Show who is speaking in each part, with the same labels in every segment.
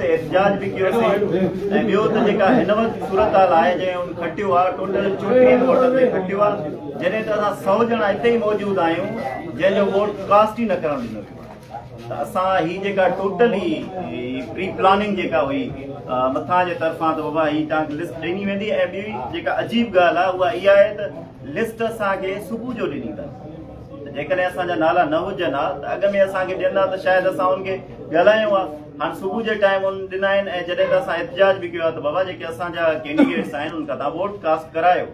Speaker 1: اتي احتجاج به ڪيوسين ۽ ٻيو ته جيڪا هن وقت صورتحال آهي جنهن ان کٽيو آهي ٽوٽل 34 ووٽن تي کٽيو آهي جڏهن ته اسان سئو ڄڻا هتي ئي موجود آهيون جنهن جو ووٽ ڪاسٽ ئي نه ڪرڻ ڏنو ويو آهي ته اسان هي جيڪا ٽوٽل هي پري پلاننگ جيڪا هئي مٿان جي طرفان ته بابا هي توهان کي لسٽ ڏني ويندي ۽ ٻي جيڪا عجيب ڳالهه آهي اها اها آهي ته لسٽ اسان کي صبح جو ڏني اٿن ته جيڪڏهن اسان جا نالا نه هجن ها ته اڳ ۾ اسان کي ڏين ها ته شايد اسان ان کي ڳالهايون ها. هاڻ صبح جي ٽائيم ان ڏنا آهن ۽ جڏهن ته اسان احتجاج به ڪيو آهي ته بابا جيڪي اسان جا ڪينڊيڊيٽس آهن ان کان تان ووٽ ڪاسٽ ڪرايو.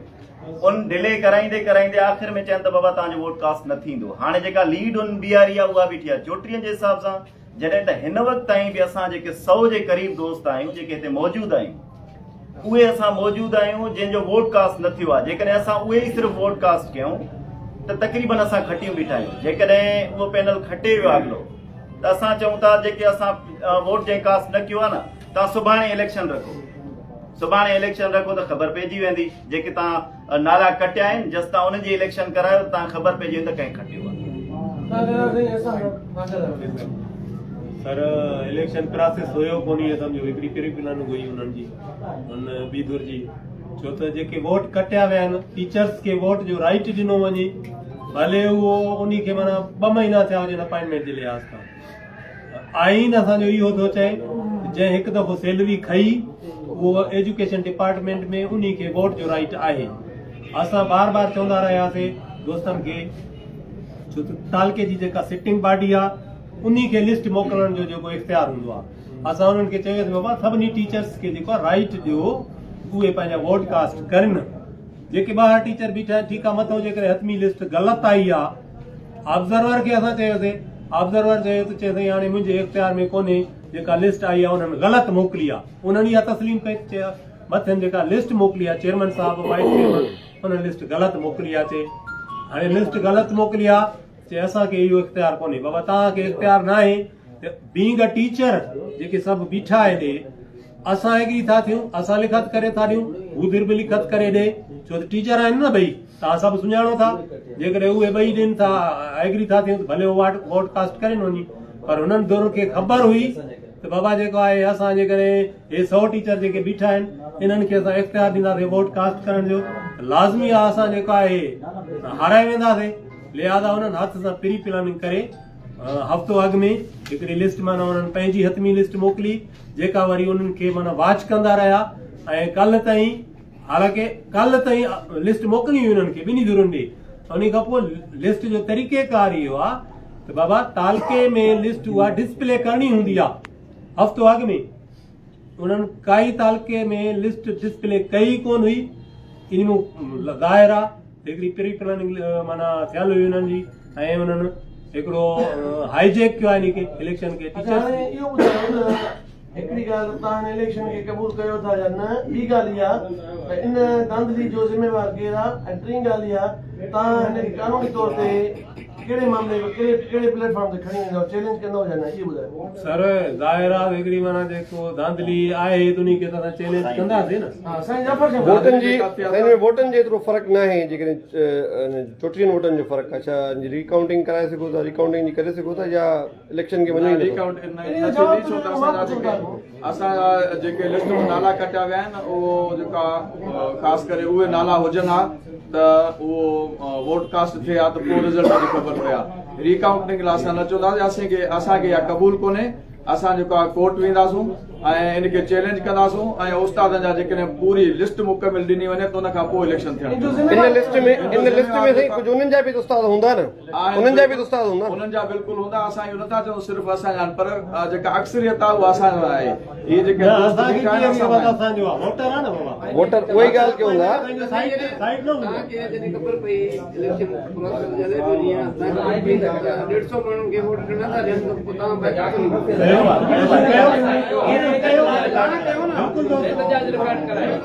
Speaker 1: ان ڊلي ڪرائيندي ڪرائيندي آخر ۾ چين ته بابا تان جو ووٽ ڪاسٽ نه ٿيندو. هاڻي جيڪا ليڊ ان بيهاري آهي اها بيٺي آهي چوٽيهن جي حساب سان جڏهن ته هن وقت تائين به اسان جيڪي سئو جي قريب دوست آهيون جيڪي هتي موجود آهيون اهي اسان موجود آهيون جنهن جو ووٽ ڪاسٽ نه ٿيو آهي جيڪڏهن اسان اهي ئي صرف ووٽ ڪاسٽ ڪيون ته تقريبن اسان کٽيون بيٺا آهيون جيڪڏهن اهو پينل کٽي ويو اڳلو ته اسان چئون ٿا جيڪي اسان ووٽ جنهن ڪاسٽ نه ڪيو آهي نه تان سڀاڻي اليڪشن رکو سڀاڻي اليڪشن رکو ته خبر پئجي ويندي جيڪي تان نالا ڪٽيا آهن جس تان انهن جي اليڪشن ڪرايو ته تان خبر پئجي ويندي ته ڪنهن کٽيو آهي.
Speaker 2: سر اليڪشن پراسيس هيو ڪونهي سمجهو هڪڙي پري پلاننگ هئي انهن جي ان ٻي ڌر جي ڇو ته جيڪي ووٽ ڪٽيا ويا آهن ٽيچرس کي ووٽ جو رائٽ ڏنو وڃي ڀلي اهو انهي کي معنيٰ ٻه مهينا ٿيا هجن اپائنٽمينٽ جي لحاظ کان آئين اسان جو اهو ٿو چئي جنهن هڪ دفعو سيلري کئي اهو ايجوڪيشن ڊپارٽمينٽ ۾ انهي کي ووٽ جو رائٽ آهي اسان بار بار چوندا رهياسي دوستن کي ڇو ته تعلقي جي جيڪا سٽنگ باڊي آ انهي کي لسٽ موڪلڻ جو جيڪو اختيار هوندو آ اسان انهن کي چيو ته بابا سڀني ٽيچرس کي جيڪو آ رائيٽ ڏيو اهي پنهنجا ووٽ ڪاسٽ ڪرن جيڪي ٻاهر ٽيچر بيٺا آهن ٺيڪ آ مٿو جيڪڏهن حتمي لسٽ غلط آئي آ آبزرور کي اسان چيوسي آبزرور چيو ته چي سائين هاڻي منهنجي اختيار ۾ ڪونهي جيڪا لسٽ آئي آ انهن غلط موڪلي آ انهن اها تسليم ڪئي چي مٿن جيڪا لسٽ موڪلي آ چيئرمين صاحب وائيس چيئرمين انهن لسٽ غلط موڪلي آ چي هاڻي لسٽ غلط موڪلي آ چي اسان کي اهو اختيار ڪونهي بابا توهان کي اختيار ناهي ته بينگ ا ٽيچر جيڪي سڀ بيٺا آهن اهي اسان ايگري ٿا ٿيون اسان لکت ڪري ٿا ڏيون هو ڌر به لکت ڪري ڏي ڇو ته ٽيچر آهن نه ٻئي توهان سڀ سڃاڻو ٿا جيڪڏهن اهي ٻئي ڏين ٿا ايگري ٿا ٿيون ته ڀلي هو ووٽ ڪاسٽ ڪرين وڃي پر هنن ڌر کي خبر هئي ته بابا جيڪو آهي اسان جيڪڏهن هي سئو ٽيچر جيڪي بيٺا آهن انهن کي اسان اختيار ڏينداسين ووٽ ڪاسٽ ڪرڻ جو ته لازمي آهي اسان جيڪو آهي هارائي وينداسين لهٰذا انهن هٿ سان پري پلاننگ ڪري هفتو اڳ ۾ هڪڙي لسٽ معنيٰ انهن پنهنجي حتمي لسٽ موڪلي جيڪا وري انهن کي معنيٰ واچ ڪندا رهيا ۽ ڪلهه تائين حالانڪه ڪلهه تائين لسٽ موڪلي هئي انهن کي ٻنهي ڌرين ڏي انهي کان پوء لسٽ جو طريقي ڪار اهو آ ته بابا تعلقي ۾ لسٽ اها ڊسپلي ڪرڻي هوندي آ هفتو اڳ ۾ انهن ڪائي تعلقي ۾ لسٽ ڊسپلي ڪئي ڪون هئي ان مون ظاهر آ هڪڙي پري پلاننگ معنيٰ ٿيل هئي انهن جي ۽ انهن هڪڙو هائي جيڪ ڪيو آ ان کي اليڪشن کي
Speaker 3: اچا هاڻي اهو ٻڌايو ته هڪڙي ڳالهه ته توهان هن اليڪشن کي قبول ڪيو ٿا يا نه، ٻي ڳالهه اها ته ان ڌانڌلي جو ذميوار ڪير آ ۽ ٽين ڳالهه اها توهان هن کي قانوني طور تي ڪهڙي معاملي ڪهڙي ڪهڙي پليٽ فارم تي کڻي ويندؤ چئلينج ڪندؤ يا نه اهو ٻڌايو.
Speaker 2: سر ظاهر آ هڪڙي معنيٰ جيڪو ڌانڌلي آهي ته انهي کي ته اسان چئلينج ڪنداسين نه.
Speaker 3: ها سائين جعفر شاهه
Speaker 4: ووٽن جي سائين ۾ ووٽن جو ايترو فرق ناهي جيڪڏهن 34 ووٽن جو فرق آ ڇا ان جي ري ڪائونٽنگ ڪرائي سگهو ٿا ري ڪائونٽنگ جي ڪري سگهو ٿا يا اليڪشن کي وڃو ئي
Speaker 5: ري ڪائونٽ نه ٿيندي ڇو ته اسان جا جيڪي اسان جا جيڪي لسٽ ۾ نالا ڪٽيا ويا آهن اهو جيڪا خاص ڪري اهي نالا هجن ها ته اهو ووٽ ڪاسٽ ٿئي ها ته پوء رزلٽ جي خبر پئي ها ري ڪائونٽنگ لاء اسان نه چونداسين اسان کي اسان کي اها قبول ڪونهي اسان جيڪو آهي ڪورٽ وينداسون ۽ ان کي چئلينج ڪنداسون ۽ استادن جا جيڪڏهن پوري لسٽ مڪمل ڏني وڃي ته ان کان پوء اليڪشن ٿيڻ
Speaker 4: ان لسٽ ۾ ان لسٽ ۾ سائين ڪجهه انهن جا به ته استاد هوندا نه انهن جا به ته استاد هوندا نه.
Speaker 5: انهن جا بلڪل هوندا اسان اهو نٿا چئون صرف اسان جا آهن پر جيڪا اڪثريت آهي اها اسان جا آهي هي جيڪي
Speaker 2: نه
Speaker 5: دوست
Speaker 2: اسان کي
Speaker 5: بيٺا آهن
Speaker 2: ڪيئن
Speaker 5: اسان
Speaker 2: خبر
Speaker 5: جا آهن.
Speaker 2: اسان جو آ ووٽر آ نه بابا
Speaker 4: ووٽر اها ئي ڳالهه ڪيون ٿا.
Speaker 2: پنهنجو سائيڊ سائيڊ نه هوندو
Speaker 6: توهان کي جڏهن خبر پئي اليڪشن پروسيس هلي پيو جيئن توهان کي خبر پئي ته ڏيڍ سئو ماڻهن کي ووٽ نه ٿا ڏين ته پوء توهان بائيڪاٽ ڇو نه
Speaker 2: ڪيو آ ڪيو ڪيو
Speaker 6: توهان ڪيو نه
Speaker 2: بلڪل دوست
Speaker 6: احتجاج رڪارڊ ڪرايو.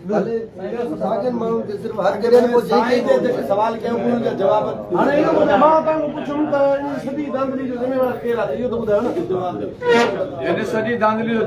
Speaker 7: ساڳين ماڻهن کي صرف حق ڏين پوء جيڪي سوال ڪيون انهن جا جواب.
Speaker 3: هاڻي اهو ٻڌايو مان توهان کان پڇيم ته ان سڄي ڌانڌلي جو ذميوار ڪير آهي اهو ته ٻڌايو نه.
Speaker 5: ان سڄي ڌانڌلي جو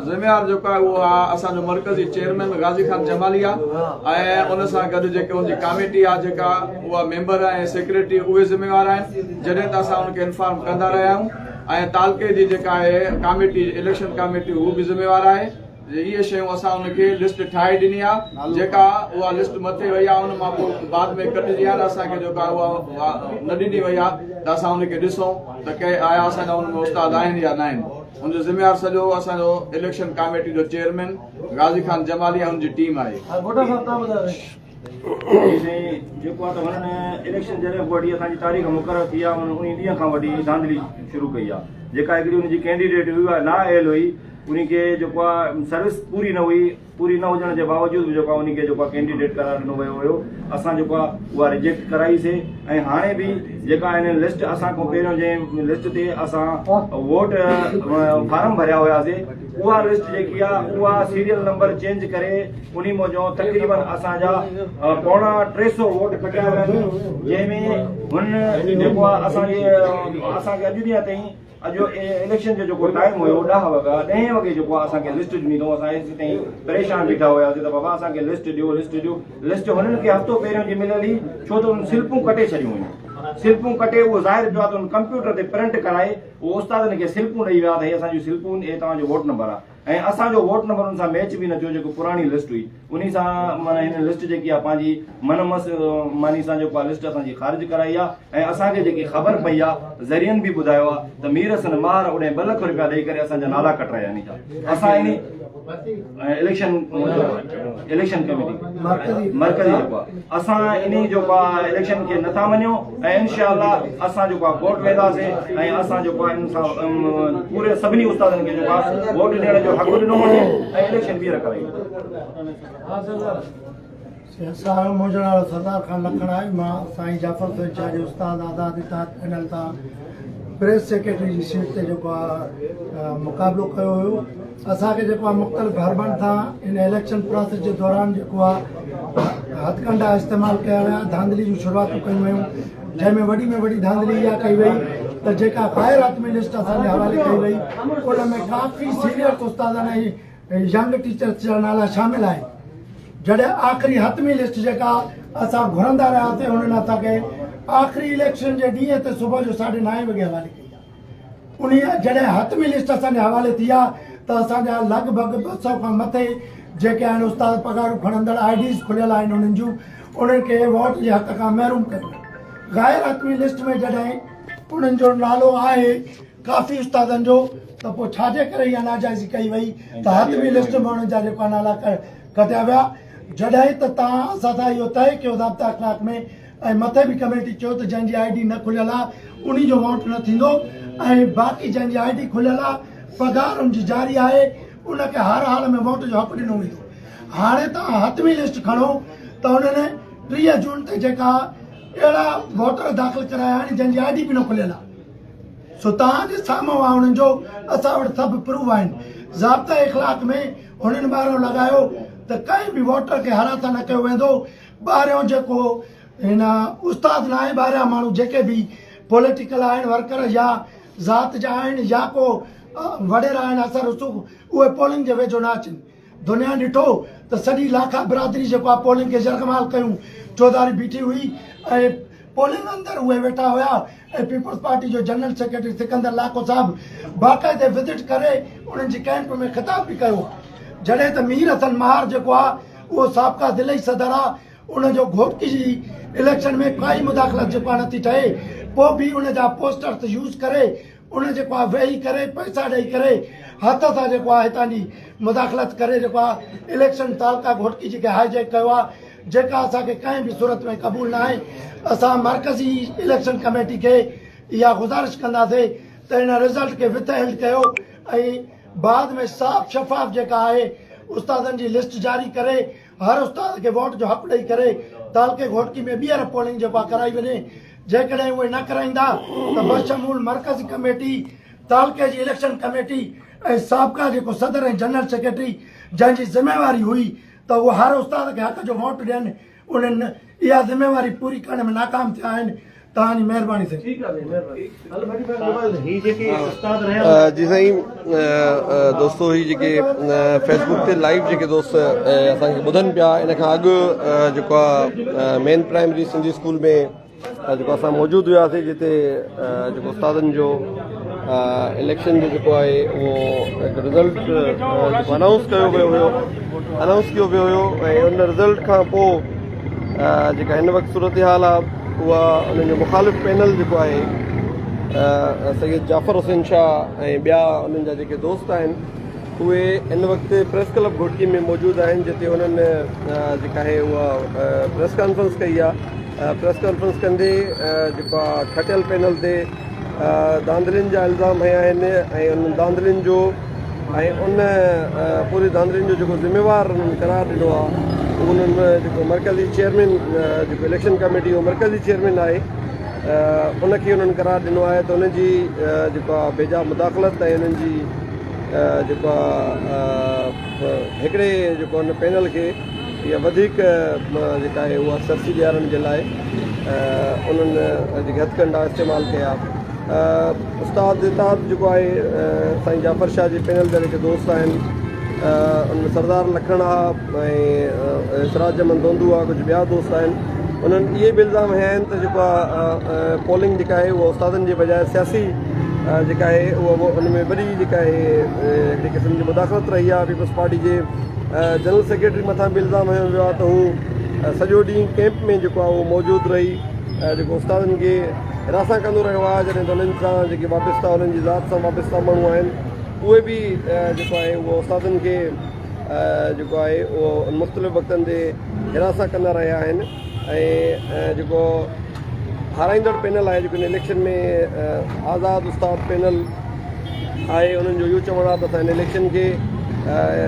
Speaker 5: ذميوار جيڪو آهي اهو آهي اسان جو مرڪزي چيئرمين غازي خان جمالي آهي ۽ ان سان گڏ جيڪي ان جي ڪاميٽي آهي جيڪا اها ميمبر ۽ سيڪريٽري اهي ذميوار آهن جڏهن ته اسان ان کي انفارم ڪندا رهيا آهيون ۽ تعلقي جي جيڪا آهي ڪاميٽي اليڪشن ڪاميٽي هو به ذميوار آهي اهي شيون اسان ان کي لسٽ ٺاهي ڏني آ جيڪا اها لسٽ مٿي وئي آ ان مان پوء بعد ۾ ڪٽجي آ نه اسان کي جيڪا اها نه ڏني وئي آ ته اسان ان کي ڏسون ته ڪي آيا اسان جا ان ۾ استاد آهن يا نه آهن ان جو ذميوار سڄو اسان جو اليڪشن ڪاميٽي جو چيئرمين غازي خان جمالي ۽ ان جي ٽيم آهي.
Speaker 3: ها گهوٽا صاحب تان ٻڌايو.
Speaker 1: جي سائين جيڪو آ ته هنن اليڪشن جڏهن کان وٺي اسان جي تاريخ مقرر ٿي آ انهي ڏينهن کان وٺي ڌانڌلي شروع ڪئي آ جيڪا هڪڙي ان جي ڪينڊيڊيٽ هئي اها نااهل هئي انهي کي جيڪو آ سروس پوري نه هئي پوري نه هجڻ جي باوجود به جيڪو آ انهي کي جيڪو آ ڪينڊيڊيٽ قرار ڏنو ويو هيو اسان جيڪو آ اها ريجيڪٽ ڪرائي سي ۽ هاڻي به جيڪا هن لسٽ اسان کان پهريون جنهن لسٽ تي اسان ووٽ فارم ڀريا هيا سي اها لسٽ جيڪي آ اها سيريل نمبر چينج ڪري انهي موجب تقريبن اسان جا پوڻا 300 ووٽ ڪٽيا ويا آهن جنهن ۾ هن جيڪو آ اسان جي اسان کي اڄ ڏينهن تائين اڄ اليڪشن جو جيڪو ٽائيم هيو 10 وڳا ڏهين وڳي جيڪو اسان کي لسٽ ڏني اٿئون اسان ايسي تائين پريشان بيٺا هياسي ته بابا اسان کي لسٽ ڏيو لسٽ ڏيو لسٽ هنن کي هفتو پهريون جي مليل هئي ڇو ته انهن سلپون ڪٽي ڇڏيون هيون سلپون ڪٽي اهو ظاهر پيو آهي ته انهن ڪمپيوٽر تي پرنٽ ڪرائي اهو استادن کي سلپون ڏئي ويا ته هي اسان جون سلپون هي توهان جو ووٽ نمبر آهي ۽ اسان جو ووٽ نمبر ان سان ميچ به نه ٿيو جيڪو پراڻي لسٽ هئي انهي سان معنيٰ هن لسٽ جيڪي آ پنهنجي من مس ماني سان جيڪو آ لسٽ اسان جي خارج ڪرائي آ ۽ اسان کي جيڪي خبر پئي آ ذريعن به ٻڌايو آ ته مير حسن ماهر اڏهين 2 لک روپيا ڏئي ڪري اسان جا نالا ڪٽرايا انهي جا اسان انهي اليڪشن اليڪشن ڪميٽي مرڪزي جيڪو آ اسان انهي جيڪو آ اليڪشن کي نٿا مڃون ۽ انشاء الله اسان جيڪو آ ڪورٽ وينداسين ۽ اسان جيڪو آ ان سان پوري سڀني استادن کي جيڪو آ ووٽ ڏيڻ جو حق ڏنو وڃي ۽ اليڪشن ٻيهر ڪرائي وڃي.
Speaker 8: سر منهنجو نالو سردار خان لکڻ آهي مان سائين جعفر حسين شاهه جي استاد آزاد اتحاد پينل تان پريس سيڪريٽري جي سيٽ تي جيڪو آ مقابلو ڪيو هيو اسان کي جيڪو آ مختلف حربن سان ان اليڪشن پراسيس جي دوران جيڪو آ هٿڪنڊا استعمال ڪيا ويا ڌانڌلي جون شروعاتون ڪيون ويون جنهن ۾ وڏي ۾ وڏي ڌانڌلي اها ڪئي وئي ته جيڪا غير حتمي لسٽ اسان جي حوالي ڪئي وئي ان ۾ ڪافي سينيئر استادن ۽ ينگ ٽيچرس جا نالا شامل آهن جڏهن آخري حتمي لسٽ جيڪا اسان گهرندا رهياسين انهن اسان کي آخري اليڪشن جي ڏينهن تي صبح جو ساڍي نائين وڳي حوالي ڪئي آهي انهي جڏهن حتمي لسٽ اسان جي حوالي ٿي آهي ته اسان جا لڳ ڀڳ 200 کان مٿي جيڪي آهن استاد پگهارون کڻندڙ I Ds کليل آهن انهن جون انهن کي ووٽ جي حق کان محروم ڪيو ويو غير حتمي لسٽ ۾ جڏهن انهن جو نالو آهي ڪافي استادن جو ته پوء ڇا جي ڪري اها ناجائزي ڪئي وئي ته حتمي لسٽ ۾ انهن جا جيڪو نالا ڪڍيا ويا جڏهن ته توهان اسان سان اهو طئي ڪيو ضابطا اخلاق ۾ ۽ مٿي به ڪميٽي چيو ته جنهن جي I D نه کليل آهي انهي جو ووٽ نه ٿيندو ۽ باقي جنهن جي I D کليل آهي پگهار ان جي جاري آهي ان کي هر حال ۾ ووٽ جو حق ڏنو ويندو هاڻي توهان حتمي لسٽ کڻو ته انهن 30 جون تي جيڪا اهڙا ووٽر داخل ڪرايا آهن جن جي I D به نه کليل آهي سو توهان جي سامهون آهي انهن جو اسان وٽ سڀ پروف آهن ضابطه اخلاق ۾ هنن ٻارهو لڳايو ته ڪنهن به ووٽر کي هراسان نه ڪيو ويندو ٻاهريون جيڪو هن استاد ناهي ٻاهريان ماڻهو جيڪي به پوليٽيڪل آهن ورڪر يا ذات جا آهن يا ڪو وڏيرا آهن اثر رسوخ اهي پولنگ جي ويجهو نه اچن دنيا ڏٺو ته سڄي لاکا برادري جيڪو آهي پولنگ کي يرغمال ڪيون چوڌاري بيٺي هئي ۽ پولنگ اندر اهي ويٺا هيا ۽ پيپلز پارٽي جو جنرل سيڪريٽري سڪندر لاکو صاحب باقاعدي وزٽ ڪري انهن جي ڪئمپ ۾ خطاب به ڪيو جڏهن ته مير حسن مهار جيڪو آهي اهو سابقه ضلعي صدر آهي ان جو گهوٽڪي جي اليڪشن ۾ ڪائي مداخلت جيڪو آهي نٿي ٺهي پوء به ان جا پوسٽرس يوز ڪري ان جيڪو آهي ويهي ڪري پئسا ڏئي ڪري هٿ سان جيڪو آهي هتان جي مداخلت ڪري جيڪو آهي اليڪشن تعلقه گهوٽڪي جي کي هائي جيڪ ڪيو آهي جيڪا اسان کي ڪنهن به صورت ۾ قبول نه آهي اسان مرڪزي اليڪشن ڪميٽي کي اها گذارش ڪنداسين ته ان رزلٽ کي وٿ هيلڊ ڪيو ۽ بعد ۾ صاف شفاف جيڪا آهي استادن جي لسٽ جاري ڪري هر استاد کي ووٽ جو حق ڏئي ڪري تعلقي گهوٽڪي ۾ ٻيهر پولنگ جيڪو آهي ڪرائي وڃي جيڪڏهن اهي نه ڪرائيندا ته بشمول مرڪزي ڪميٽي تعلقي جي اليڪشن ڪميٽي ۽ سابقا جيڪو صدر ۽ جنرل سيڪريٽري جنهن جي ذميواري هئي ته اهو هر استاد کي حق جو ووٽ ڏين انهن اها ذميواري پوري ڪرڻ ۾ ناڪام ٿيا آهن توهان جي مهرباني سائين.
Speaker 3: ٺيڪ آ سائين مهرباني هل ڀٽي ڀاء موبائل ڏي.
Speaker 1: هي جيڪي استاد رهيا.
Speaker 4: جي سائين دوستو هي جيڪي فيسبوڪ تي لائيو جيڪي دوست اسان کي ٻڌن پيا ان کان اڳ جيڪو آ مين پرائمري سنڌي اسڪول ۾ جيڪو اسان موجود هياسي جتي جيڪو استادن جو اليڪشن جو جيڪو آهي اهو هڪ رزلٽ جيڪو انائونس ڪيو ويو هيو انائونس ڪيو ويو هيو ۽ ان رزلٽ کان پوء جيڪا هن وقت صورتحال آهي اها انهن جو مخالف پينل جيڪو آهي سيد جعفر حسين شاهه ۽ ٻيا انهن جا جيڪي دوست آهن اهي هن وقت پريس ڪلب گهوٽڪي ۾ موجود آهن جتي انهن جيڪا آهي اها پريس ڪانفرنس ڪئي آهي پريس ڪانفرنس ڪندي جيڪو آهي کٽيل پينل تي ڌانڌلين جا الزام هنيا آهن ۽ انهن ڌانڌلين جو ۽ ان پوري ڌانڌلين جو جيڪو ذميوار انهن قرار ڏنو آهي انهن جيڪو مرڪزي چيئرمين جيڪو اليڪشن ڪميٽي جو مرڪزي چيئرمين آهي ان کي انهن قرار ڏنو آهي ته ان جي جيڪو آهي بيجا مداخلت ۽ انهن جي جيڪو آهي هڪڙي جيڪو ان پينل کي يا وڌيڪ جيڪا آهي اها سرسي ڏيارڻ جي لاء انهن جيڪي هٿڪنڊا استعمال ڪيا استاد اتحاد جيڪو آهي سائين جعفر شاهه جي پينل جا جيڪي دوست آهن ان ۾ سردار لکڻ آ ۽ سراج احمد دوندو آ ڪجهه ٻيا دوست آهن انهن اهي به الزام هنيا آهن ته جيڪو آ پولنگ جيڪا آهي اها استادن جي بجاء سياسي جيڪا آهي اها ان ۾ وڏي جيڪا آهي هڪڙي قسم جي مداخلت رهي آهي پيپلز پارٽي جي جنرل سيڪريٽري مٿان به الزام هنيو ويو آهي ته هو سڄو ڏينهن ڪيمپ ۾ جيڪو آهي اهو موجود رهي جيڪو استادن کي هراسان ڪندو رهيو آهي جڏهن ته انهن سان جيڪي وابسته انهن جي ذات سان وابسته ماڻهو آهن اهي به جيڪو آهي اهو استادن کي جيڪو آهي اهو مختلف وقتن تي هراسان ڪندا رهيا آهن ۽ جيڪو هارائيندڙ پينل آهي جيڪو هن اليڪشن ۾ آزاد استاد پينل آهي انهن جو اهو چوڻ آهي ته اسان هن اليڪشن کي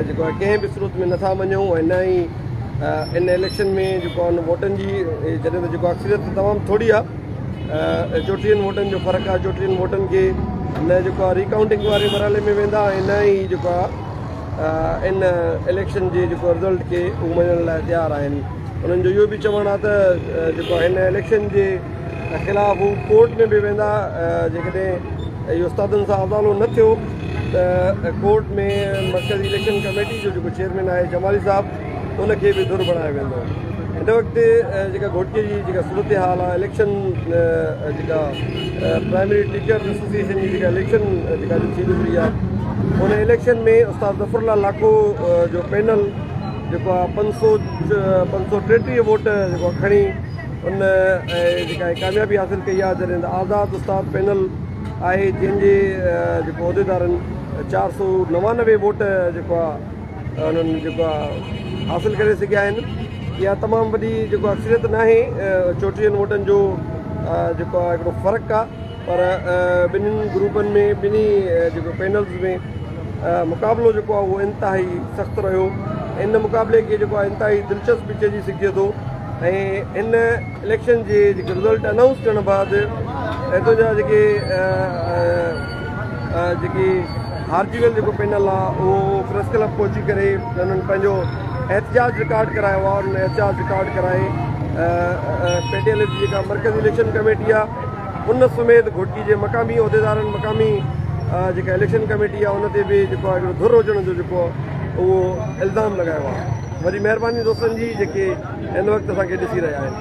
Speaker 4: جيڪو آهي ڪنهن به صورت ۾ نٿا مڃون ۽ نه ئي ان اليڪشن ۾ جيڪو آهي ووٽن جي جڏهن ته جيڪو اڪثريت تمام ٿوري آهي چوٽيهن ووٽن جو فرق آهي چوٽيهن ووٽن کي نه جيڪو آهي ريڪائونٽنگ واري مرحلي ۾ ويندا ۽ نه ئي جيڪو آهي ان اليڪشن جي جيڪو رزلٽ کي هو مڃڻ لاء تيار آهن انهن جو اهو به چوڻ آهي ته جيڪو هن اليڪشن جي خلاف هو ڪورٽ ۾ به ويندا جيڪڏهن اهو استادن سان ازالو نه ٿيو ته ڪورٽ ۾ مرڪزي اليڪشن ڪميٽي جو جيڪو چيئرمين آهي جمالي صاحب ان کي به ڌر بڻايو ويندو هن وقت جيڪا گهوٽڪي جي جيڪا صورتحال آهي اليڪشن جيڪا پرائمري ٽيچرز ايسوسيئيشن جي جيڪا اليڪشن جيڪا ٿي گذري آهي ان اليڪشن ۾ استاد ظفر الله لاکو جو پينل جيڪو آهي 533 ووٽ جيڪو کڻي ان جيڪا ڪاميابي حاصل ڪئي آهي جڏهن ته آزاد استاد پينل آهي جنهن جي جيڪو عهديدارن 499 ووٽ جيڪو آهي انهن جيڪو آهي حاصل ڪري سگهيا آهن اها تمام وڏي جيڪو اڪثريت ناهي 34 ووٽن جو جيڪو آهي هڪڙو فرق آهي پر ٻنهين گروپن ۾ ٻنهي جيڪو پينلز ۾ مقابلو جيڪو آهي اهو انتهائي سخت رهيو ان مقابلي کي جيڪو آهي انتهائي دلچسپ به چئجي سگهجي ٿو ۽ ان اليڪشن جي جيڪي رزلٽ انائونس ٿيڻ بعد هتان جا جيڪي جيڪي هارجي ويل جيڪو پينل آهي اهو پريس ڪلب پهچي ڪري انهن پنهنجو احتجاج رڪارڊ ڪرايو آهي انهن احتجاج رڪارڊ ڪرائي پي ٽي ايل جي جيڪا مرڪزي اليڪشن ڪميٽي آهي ان سميت گهوٽڪي جي مقامي عهديدارن مقامي جيڪا اليڪشن ڪميٽي آهي ان تي به جيڪو آهي هڪڙو ڌر هجڻ جو جيڪو اهو الزام لڳايو آهي وڏي مهرباني دوستن جي جيڪي هن وقت اسان کي ڏسي رهيا آهن.